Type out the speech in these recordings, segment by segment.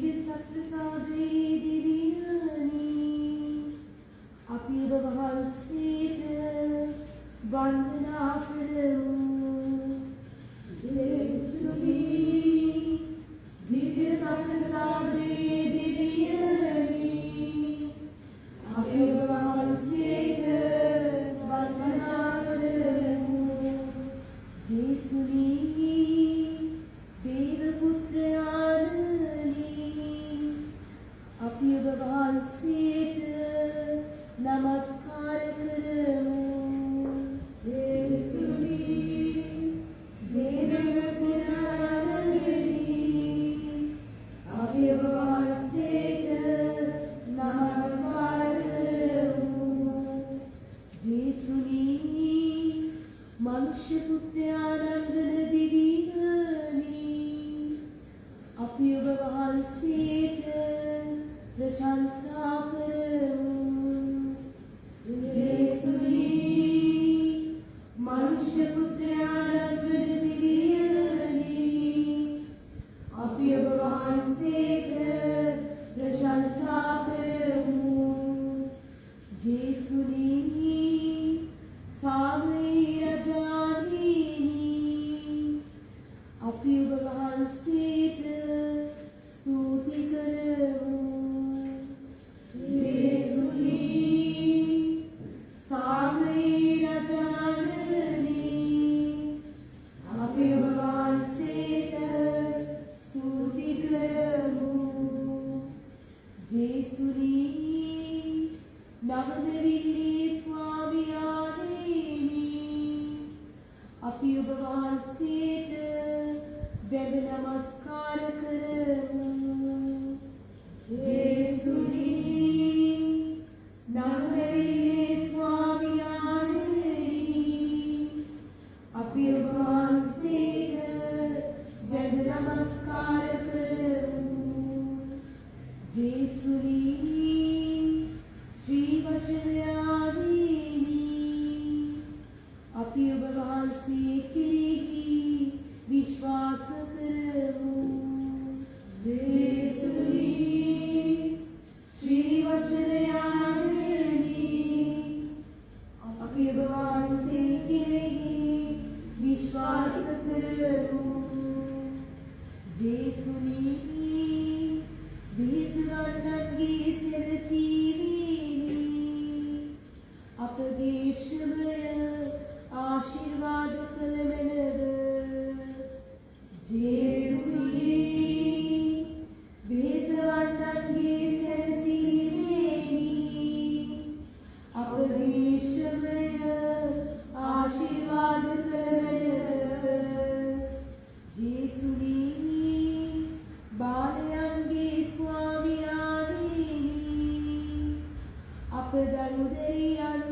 දිව්‍ය සත්ප්‍රසාදයේ දෙවියනි, අපි ඔබ වහන්සේට වන්දනා කරමු. ජේසුනි, දිව්‍ය සත්ප්‍රසාදයේ දෙවියනි, අපි ඔබ වහන්සේට වන්දනා කරමු. ජේසුනි, දේව පුත්‍රයාණනි, අපි ඔබ වහන්සේට නමස්කාර කරමු. ජේසුනි, දේව පුත්‍රයාණනි, අපි ඔබ වහන්සේට නමස්කාර කරමු. ජේසුනි, මනුෂ්‍ය පුත්‍රයාණන් වන දෙවියනි, අපි ඔබ වහන්සේට ප්‍රශංසා කරමු. ජේසුනි, මනුෂ්‍ය පුත්‍රයාණන් වන දෙවියනි, අපි ඔබ වහන්සේට ප්‍රශංසා කරමු. ජේසුනි, සාමයේ රජාණෙනි, අපි ඔබ වහන්සේට ස්තුති කරමු. ජේසුනි, සාමයේ රජාණෙනි, අපි ඔබ වහන්සේට ස්තුති කරමු. ජේසුනි, නවනැවිල්ලේ ස්වාමියාණෙනි, අපි ඔබ වහන්සේට වැඳ නමස්කාර කරමු. ජේසුනි, නවනැවිල්ලේ ස්වාමියාණෙනි, අපි ඔබ වහන්සේට වැඳ නමස්කාර කරමු. ජේසුනි, ශ්‍රී වචනයාණෙනි, අපි ඔබ වහන්සේ කෙරෙහි විශ්වාස කරමු. ජේසුනි, ශ්‍රී වචනයාණෙනි, අපි ඔබ වහන්සේ කෙරෙහි විශ්වාස කරමු. ජේසුනි, වෙහෙසවන්නන්ගේ සැනසීමේනි, අපගේ ශ්‍රමය ආශිර්වාද කළ මැනව. ජේසුනි, වෙහෙසවන්නන්ගේ සැනසීමේනි, අපගේ ශ්‍රමය ආශිර්වාද කළ මැනව. ජේසුනි, බාලයන්ගේ ස්වාමියාණෙනි, අප දරු දැරියන්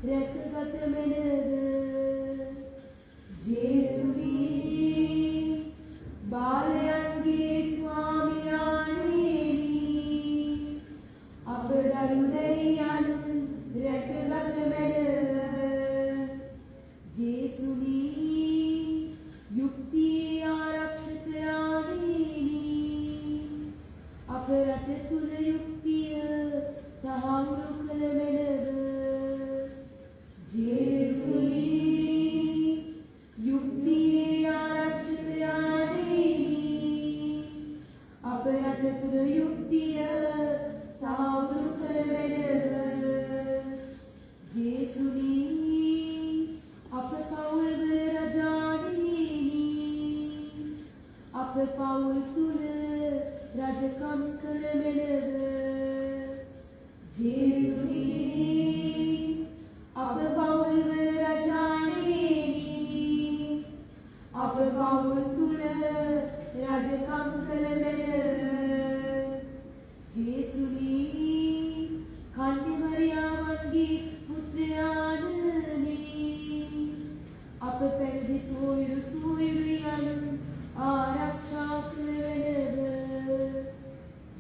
රැකගත මැනව. ජේසුනි, බාලයන්ගේ ස්වාමියාණෙනි, අප දරු දැරියන් රැකගත මැනව. ජේසුනි, යුක්තියේ ආරක්ෂකයාණෙනි, අප රට තුල යුක්තිය තහවුරු කළ මැනව. ජේසුනි, යුක්තියේ ආරක්ෂකයාණෙනි, අප රට තුල යුක්තිය තහවුරු කළ මැනව. ජේසුනි, අප පවුල්වල රජාණෙනි, අප පවුල් තුල රජකම් කළ මැනව. ජේසුනි, අප පවුල්වල රජාණෙනි, අප පවුල් තුල රජකම් කළ මැනව. ජේසුනි, කන්‍ය මරියාවන්ගේ පුත්‍රයාණනි, අප පැවිදි සොයුරු සොයුරියන් ආරක්ෂා කළ මැනව.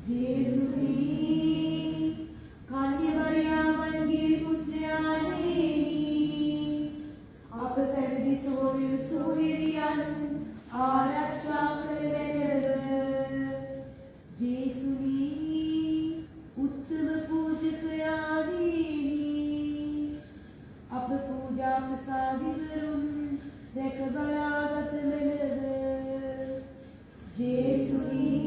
ජේසුනි, කන්‍ය මරියාවන්ගේ පුත්‍රයාණෙනි, අප පැවිදි සොයුරු සොයුරියන් ආරක්ෂා කළ මැනව. පින්වරුන් රැක බලාගත මැනව. ජේසුනි.